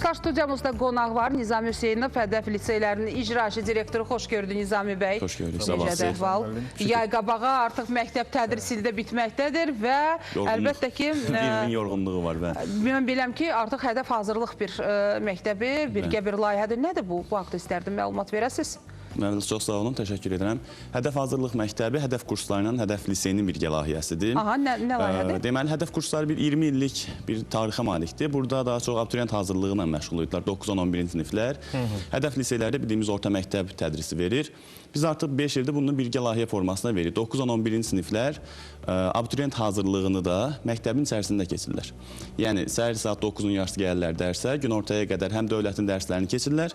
Dostlar, studiyamızda qonaq var. Nizami Hüseynov, Hədəf liseylərinin icraçı direktoru. Xoş gördük Nizami bəy. Xoş gördük, Necədir əhval? Yay qabağa artıq məktəb tədris ili də bitməkdədir və Yorğunluq. Əlbəttə ki, Bir ilin yorğunluğu var, bəli. Mən biləm ki, artıq hədəf hazırlıq bir məktəbi, birgə bir layihədir. Nədir bu? Bu haqda istərdim məlumat verəsiz. Mənim çox sağ olun, təşəkkür edirəm. Hədəf hazırlıq məktəbi hədəf kursları ilə hədəf liseyinin birgə layihəsidir. Aha, nə layihədir? Deməli, hədəf kursları bir 20 illik bir tarixə malikdir. Burada daha çox abituriyent hazırlığı ilə məşğul idilər, 9-10-11-ci siniflər. Hədəf liseylərdə bildiyimiz orta məktəb tədrisi verir. Biz artıq 5 ildir bunu birgə layihə formasına veririk. 9-10-11-ci siniflər abituriyent hazırlığını da məktəbin içərisində keçirlər. Yəni, səhər saat 9-un yarısı gəlirlər dərsə, günortaya qədər həm dövlətin dərslərini keçirlər,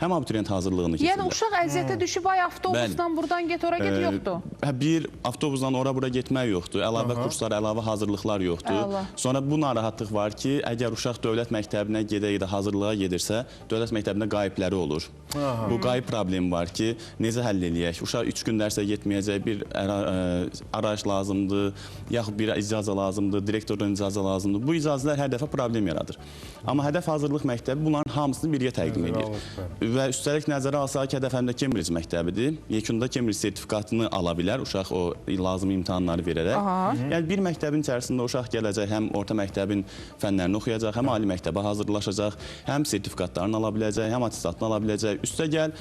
həm abituriyent hazırlığını keçirlər. Yəni, uşaq əziyyətə düşüb, ay avtobusla buradan get, ora get, yoxdur. Bir, avtobusla ora-bura getmək yoxdur. Əlavə kurslar, əlavə hazırlıqlar yoxdur. Əla. Sonra bu narahatlıq var ki, əgər uşaq dövlət məktəbinə gedə-gedə hazırlığa gedirsə, dövlət məktəbində qayibləri olur. Aha. Bu qayib problemi var ki, necə həll eləyək? Uşaq 3 gün dərsə getməyəcək, bir arayış lazımdır, yaxud bir icazə lazımdır, direktordan icazə lazımdır. Bu icazələr hər dəfə problem yaradır. Amma hədəf hazırlıq məktəbi bunların hamısını birgə təqdim edir. Və üstəlik nəzərə alsaq ki, hədəf həm də Cambridge məktəbidir. Yekunda Cambridge sertifikatını ala bilər uşaq o lazımi imtahanları verərək. Aha. Yəni bir məktəbin içərisində uşaq gələcək, həm orta məktəbin fənlərini oxuyacaq, həm ali məktəbə hazırlaşacaq, həm sertifikatlarını ala biləcək, həm attestatını ala biləcək. Üstəgəl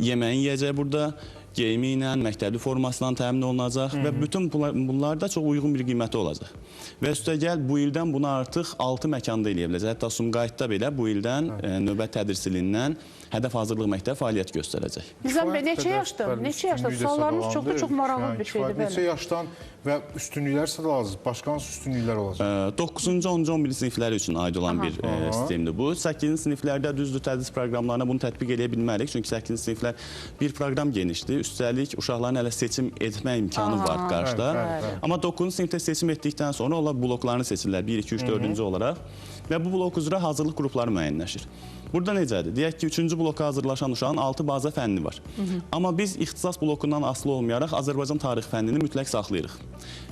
yeməyini yeyəcək burada, geyimi ilə, məktəbli formasından təmin olunacaq və bütün bunlar da çox uyğun bir qiyməti olacaq. Və üstəgəl bu ildən bunu artıq 6 məkanda eləyə biləcək. Hətta Sumqayıtda belə bu ildən növbət tədris ilindən hədəf hazırlıq məktəbi fəaliyyət göstərəcək. Nizam bəy, neçə yaşdan? Neçə yaşdan? Suallarımız çoxdur, çox maraqlı bir şeydir. Neçə yaşdan və üstünlüklər lazım? Başqa hansı üstünlüklər olacaq? 9-cu, 10-cu, 11-ci sinifləri üçün aid olan bir sistemdir bu. 8-ci siniflərdə düzdür tədris proqramlarına bunu tətbiq eləyə bilmərik. Çünki 8-ci siniflər bir proqram genişdir. Üstəlik uşaqların hələ seçim etmə imkanı var qarşıda. Amma 9-cu sinifdə seçim etdikdən sonra onlar bloklarını seçirlər. 1, 2, 3, 4-cü olaraq və bu blok üzrə hazırlıq qrupları müəyyənləşir. Burada necədir? Deyək ki, 3-cü bloka hazırlaşan uşağın 6 baza fənni var. Amma biz ixtisas blokundan asılı olmayaraq Azərbaycan tarix fənnini mütləq saxlayırıq.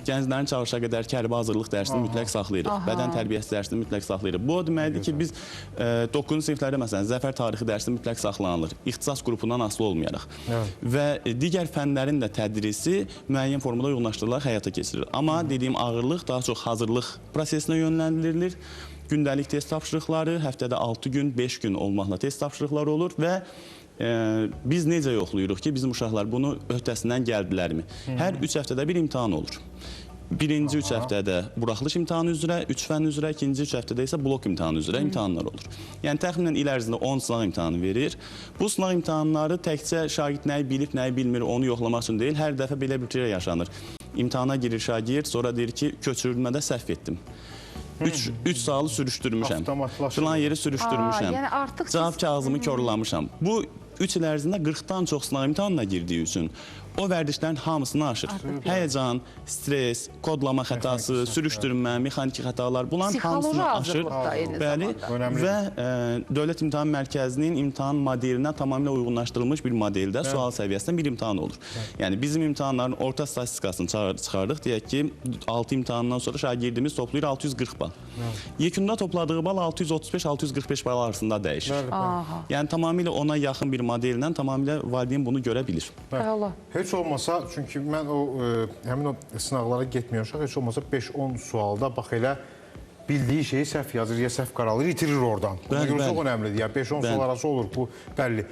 Gənclərin çağırışa qədərki hərbi hazırlıq dərsini mütləq saxlayırıq. Bədən tərbiyəsi dərsini mütləq saxlayırıq. Bu o deməkdir ki, biz 9-cu siniflərdə məsələn zəfər tarixi dərsi mütləq saxlanılır. İxtisas qrupundan asılı olmayaraq. Və digər fənlərin də tədrisi müəyyən formada uyğunlaşdırılaraq həyata keçirilir. Amma dediyim ağırlıq daha çox hazırlıq prosesinə yönləndirilir. Gündəlik test tapşırıqları həftədə 6 gün, 5 gün olmaqla test tapşırıqları olur və biz necə yoxlayırıq ki, bizim uşaqlar bunu öhdəsindən gəldilərmi? Hər 3 həftədə bir imtahan olur. Birinci 3 həftədə buraxılış imtahanı üzrə, 3 fənn üzrə, ikinci 3 həftədə isə blok imtahanı üzrə imtahanlar olur. Yəni təxminən il ərzində 10 sınaq imtahanı verir. Bu sınaq imtahanları təkcə şagird nəyi bilib, nəyi bilmir, onu yoxlamaq üçün deyil, hər dəfə belə bir şey yaşanır. İmtahana girir şagird, sonra deyir ki, köçürülmədə səhv etdim. 3 sualı sürüşdürmüşəm. Filan yeri sürüşdürmüşəm. Yəni artıq cavab kağızımı korlamışam. Bu 3 il ərzində 40-dan çox sınaq imtahanına girdiyi üçün o vərdişlərin hamısını aşır. Həyəcan, stres, kodlama xətası, sürüşdürmə, mexaniki xətalar, bunların hamısını aşır. Bəli, və Dövlət İmtahan Mərkəzinin imtahan modelinə tamamilə uyğunlaşdırılmış bir modeldə sual səviyyəsində bir imtahan olur. Yəni bizim imtahanların orta statistikasını çıxardıq. Deyək ki, 6 imtahandan sonra şagirdimiz toplayır 640 bal. Yekunda topladığı bal 635-645 bal arasında dəyişir. Yəni tamamilə ona yaxın bir modellə tamamilə valideyn bunu görə bilir. Heç olmasa, çünki mən o həmin o sınaqlara getməyən uşaq heç olmasa 5-10 sualda bax elə bildiyi şeyi səhv yazır, ya səhv qaralar, itirir oradan. Buna görə çox önəmlidir. Yəni 5-10 sual arası olur, bu bəlli.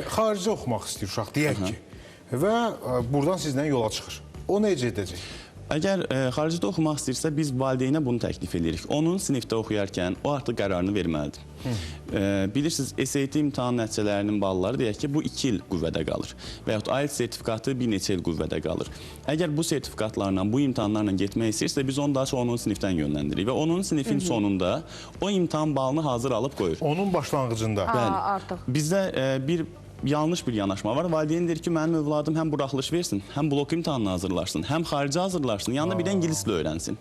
Xaricdə oxumaq istəyir uşaq, deyək ki, və buradan sizdən yola çıxır. O necə edəcək? Əgər xaricdə oxumaq istəyirsə, biz valideynə bunu təklif edirik. Onun sinifdə oxuyarkən o artıq qərarını verməlidir. Bilirsiniz, SAT imtahan nəticələrinin balları deyək ki, bu 2 il qüvvədə qalır. Və yaxud IELTS sertifikatı bir neçə il qüvvədə qalır. Əgər bu sertifikatlarla, bu imtahanlarla getmək istəyirsə, biz onu daha çox 10-cu sinifdən yönləndiririk. Və 10-cu sinifin sonunda o imtahan balını hazır alıb qoyur. Onun başlanğıcında. Bəli. Artıq. Bizdə bir yanlış bir yanaşma var. Valideyn deyir ki, mənim övladım həm buraxılış versin, həm blok imtahanına hazırlaşsın, həm xarici hazırlaşsın, yanında bir də ingilis dili öyrənsin.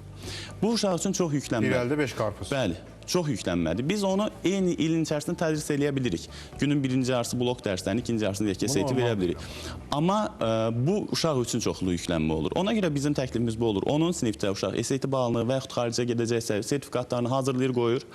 Bu uşaq üçün çox yüklənmə. Bir əldə 5 qarpız. Bəli. Çox yüklənmədir. Biz onu eyni ilin içərisində tədris eləyə bilirik. Günün birinci yarısı blok dərslərini, ikinci yarısını deyək ki, SAT verə bilirik. Amma bu uşaq üçün çoxlu yüklənmə olur. Ona görə bizim təklifimiz bu olur. 10-cu sinifdə uşaq SAT balını və yaxud xaricə gedəcəksə sertifikatlarını hazırlayır, qoyur.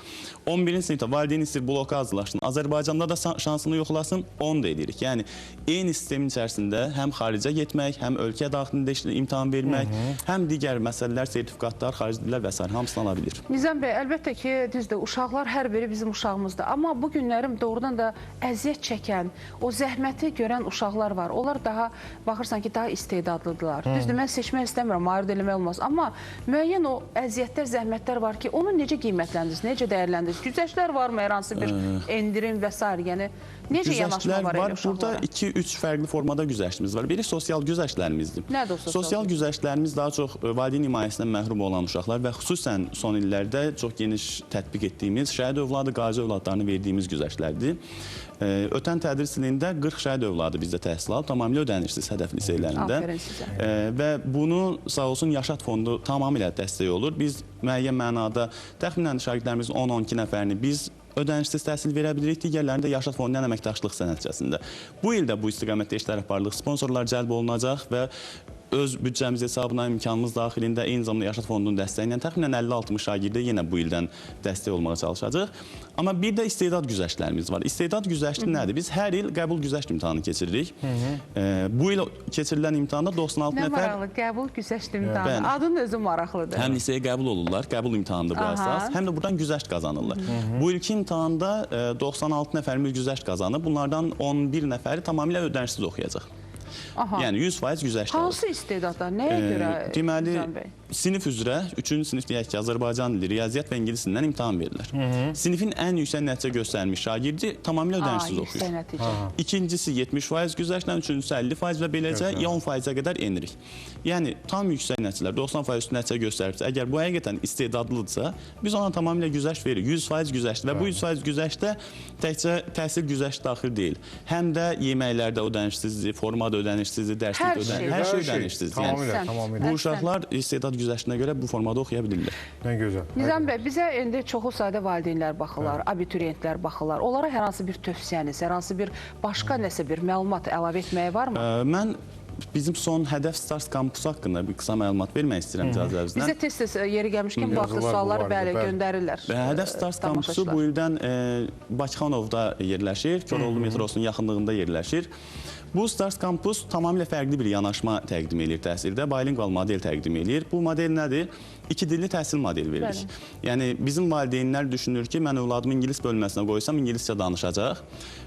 11-ci sinifdə valideyn istəyir bloka hazırlaşsın. Azərbaycanda da şansını yoxlasın, onu da edirik. Yəni eyni sistemin içərisində həm xaricə getmək, həm ölkə daxilində imtahan vermək, həm digər məsələlər, sertifikatlar, xarici dillər və sair hamısını ala bilir. Nizam bəy, əlbəttə ki, düzdür, uşaqlar hər biri bizim uşağımızdır. Amma bu günlərim doğrudan da əziyyət çəkən, o zəhməti görən uşaqlar var. Onlar daha, baxırsan ki, daha istedadlıdırlar. Düzdür, mən seçmək istəmirəm, ayırd eləmək olmaz. Amma müəyyən o əziyyətlər, zəhmətlər var ki, onu necə qiymətləndirirsin, necə dəyərləndirirsin? Güzəştlər varmı, hər hansı bir endirim və s. Yəni, necə yanaşma var elə uşaqlara? Burada 2-3 fərqli formada güzəştimiz var. Biri sosial güzəştlərimizdir. Nədir o sosial? Sosial güzəştlərimiz daha çox valideyn himayəsindən məhrum olan uşaqlar və xüsusən son illərdə çox geniş tətbiq etdiyimiz şəhid övladı, qazi övladlarını verdiyimiz güzəştlərdir. Ötən tədris ilində 40 şəhid övladı bizdə təhsil alıb, tamamilə ödənişsiz hədəf liseylərində. Aferin sizə. Və bunu sağ olsun Yaşad Fondu tamamilə dəstək olur. Biz müəyyən mənada təxminən şagirdlərimizin 10-12 nəfərini biz ödənişsiz təhsil verə bilirik, digərlərini də Yaşad Fondu ilə əməkdaşlıq nəticəsində. Bu il də bu istiqamətdə işlər aparılır, sponsorlar cəlb olunacaq və öz büdcəmiz hesabına, imkanımız daxilində eyni zamanda Yaşad Fondunun dəstəyi ilə təxminən 50-60 şagirdə yenə bu ildən dəstək olmağa çalışacaq. Amma bir də istedad güzəştlərimiz var. İstedad güzəşti nədir? Biz hər il qəbul güzəşt imtahanı keçiririk. Bu il keçirilən imtahanda 96 nəfər... Nə maraqlı, qəbul güzəşt imtahanı. Adının özü maraqlıdır. Həm liseyə qəbul olurlar, qəbul imtahanıdır bu əsas, həm də buradan güzəşt qazanırlar. Bu ilki imtahanda 96 nəfərimiz güzəşt qazanıb. Bunlardan 11 nəfəri tamamilə ödənişsiz oxuyacaq. Aha. Yəni 100% güzəşt alır. Hansı istedadlar? Nəyə görə? Deməli, sinif üzrə, 3-cü sinif deyək ki, Azərbaycan dili, riyaziyyat və ingilis dilindən imtahan verirlər. Sinifin ən yüksək nəticə göstərmiş şagirdi tamamilə ödənişsiz oxuyur. İkincisi 70% güzəştlə, üçüncüsü 50% və beləcə 10%-ə qədər enirik. Yəni, tam yüksək nəticələr, 90% üstü nəticə göstəribsə, əgər bu həqiqətən istedadlıdırsa, biz ona tamamilə güzəşt veririk. 100% güzəşt və bu 100% güzəştdə təkcə təhsil güzəşti daxil deyil. Həm də yeməklərdə ödənişsizdir, formada ödənişsizdir, dərslikdə ödənişsizdir, hər şey ödənişsizdir. Yəni, bu uşaqlar istedad güzəştinə görə bu formada oxuya bilirlər. Nə gözəl. Nizam bəy, bizə indi çoxlu sayda valideynlər baxırlar, abituriyentlər baxırlar. Onlara hər hansı bir tövsiyəniz, hər hansı bir başqa nəsə bir məlumat əlavə etməyə varmı? Mən bizim son Hədəf Stars kampusu haqqında bir qısa məlumat vermək istəyirəm icazənizlə. Bizə tez-tez yeri gəlmişkən bu haqda sualları bəli göndərirlər. Hədəf Stars kampusu bu ildən Bakıxanovda yerləşir, Koroğlu metrosunun yaxınlığında yerləşir. Bu Stars kampus tamamilə fərqli bir yanaşma təqdim edir təhsildə, bilingual model təqdim edir. Bu model nədir? İki dilli təhsil modeli veririk. Yəni, bizim valideynlər düşünür ki, mən övladımı ingilis bölməsinə qoysam, ingiliscə danışacaq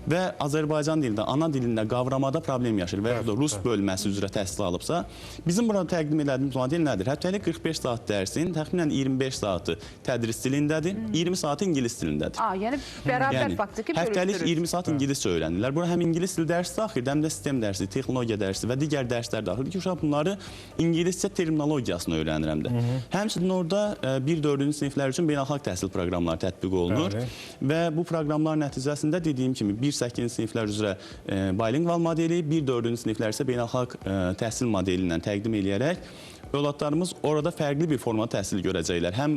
və Azərbaycan dilində, ana dilində qavramada problem yaşayır və yaxud da rus bölməsi üzrə təhsil alıbsa, bizim burada təqdim elədiyimiz model nədir? Həftəlik 45 saat dərsin, təxminən 25 saatı tədris dilindədir, 20 saatı ingilis dilindədir. Yəni, bərabər faktiki bölüşdürür. Həftəlik 20 saat ingiliscə öyrənirlər. Bura həm ingilis dili dərsi daxildir, həm də sistem dərsi, texnologiya dərsi və digər dərslər daxildir ki, uşaq bunları ingiliscə terminologiyasını öyrənir həm də. Həmçinin orada 1-4-cü siniflər üçün beynəlxalq təhsil proqramları tətbiq olunur və bu proqramlar nəticəsində dediyim kimi 1-8-ci siniflər üzrə bilingual modeli, 1-4-cü siniflər isə beynəlxalq təhsil modeli ilə təqdim eləyərək övladlarımız orada fərqli bir formada təhsil görəcəklər. Həm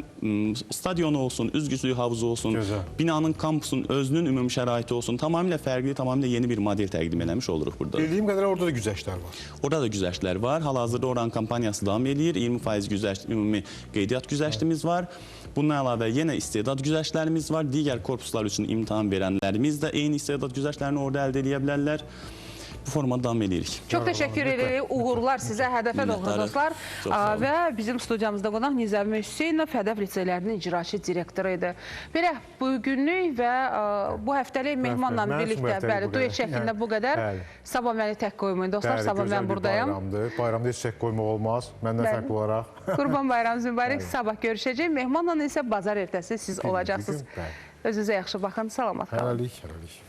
stadionu olsun, üzgüçülük havuzu olsun, binanın, kampusun özünün ümumi şəraiti olsun, tamamilə fərqli, tamamilə yeni bir model təqdim eləmiş oluruq burada. Bildiyim qədər orada da güzəştlər var. Orada da güzəştlər var. Hal-hazırda oranın kampaniyası davam eləyir. 20% güzəşt, ümumi qeydiyyat güzəştimiz var. Bundan əlavə yenə istedad güzəştlərimiz var. Digər korpuslar üçün imtahan verənlərimiz də eyni istedad güzəştlərini orada əldə edə bilərlər. Bu formada davam edirik. Çox təşəkkür edirik. Uğurlar sizə, hədəfə doğru dostlar. Və bizim studiyamızda qonaq Nizami Hüseynov, Hədəf Liseylərinin icraçı direktoru idi. Belə, bugünlük və bu həftəlik mehmanla birlikdə, bəli, duet şəklində bu qədər. Sabah məni tək qoymayın dostlar, sabah mən buradayım. Bayramda heç tək qoymaq olmaz, məndən fərqli olaraq. Qurban bayramınız mübarək, sabah görüşəcək. Mehmanla isə bazar ertəsi siz olacaqsınız. Özünüzə yaxşı baxın, salamat qalın. Hələlik, hələlik.